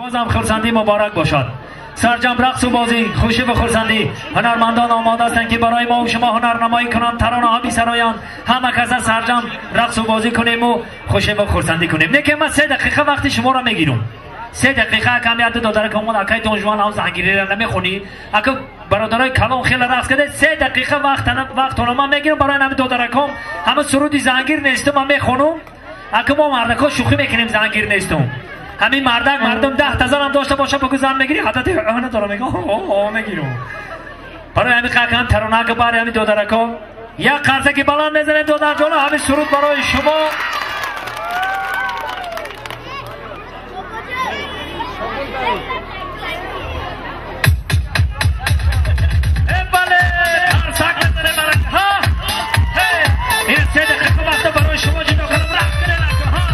Бозам хурсандӣ муборак бошад. Сарҷам рақсу бозӣ, хушӣ ва хурсандӣ. Ҳунармандон омода ҳастанд, ки барои мо ва шумо ҳунарнамоӣ кунанд, таронаҳо бисароянд. Ҳама каса сарҷам рақсу бозӣ кунем ва хушӣ ва хурсандӣ кунем. Не ки ман 3 дақиқа вақти шуморо мегирам. 3 дақиқа акам як додарак омад, акай донжуан ҳам зангириро намехонӣ. Ака бародарои калон хеле рақс карда, 3 дақиқа вақтона ман мегирам барои ҳамин додараком. Ҳама суруди зангир нестум ман мехонам. Ака мо мардако шӯхӣ мекунем зангир нестум. Ҳамин мардак мардум 10 та занам дошта боша, бигӯ зан мегирӣ, ҳадати оҳ надорам, мегӯ о мегирам. Барои ҳамин қакам таронака барои ҳамин додараком як қарсаки баланд мезанем додарҷоно, ҳамин суруд барои шумо. Бале, қарсак мезанем барои ҳа. Ин 3 дақиқа вақт барои шумо ҷудо кардам. Рақс кунед ака ҳа.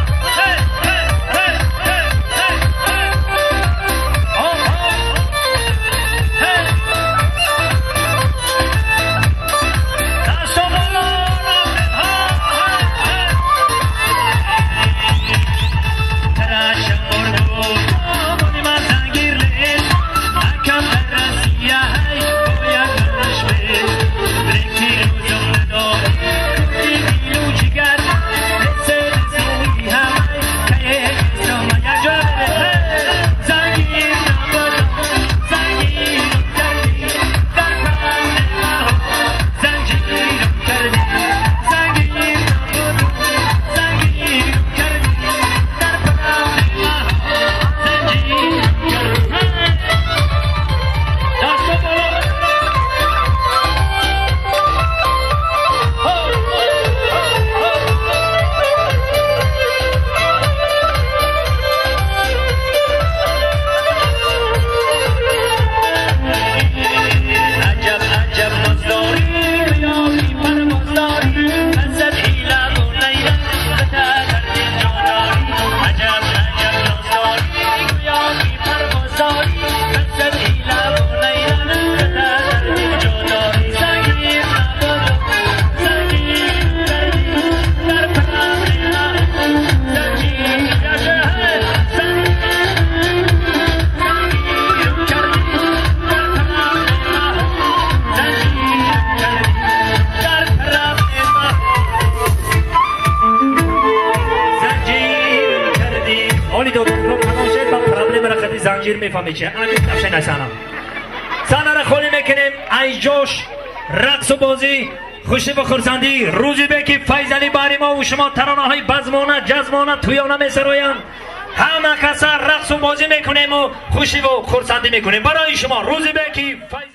Занҷир мефаҳмед чи анҷом кафшена сана санара холӣ мекунем. Ай ҷош рақсу бозӣ, хушӣ ва хурсандӣ. Рӯзи бе ки Файзалӣ бари мо ва шумо таронаҳои базмона, ҷазмона, туёна месароянд. Ҳама каса рақсу бозӣ мекунем ва хушӣ ва хурсандӣ мекунем. Барои шумо рӯзи бе ки Файзалӣ.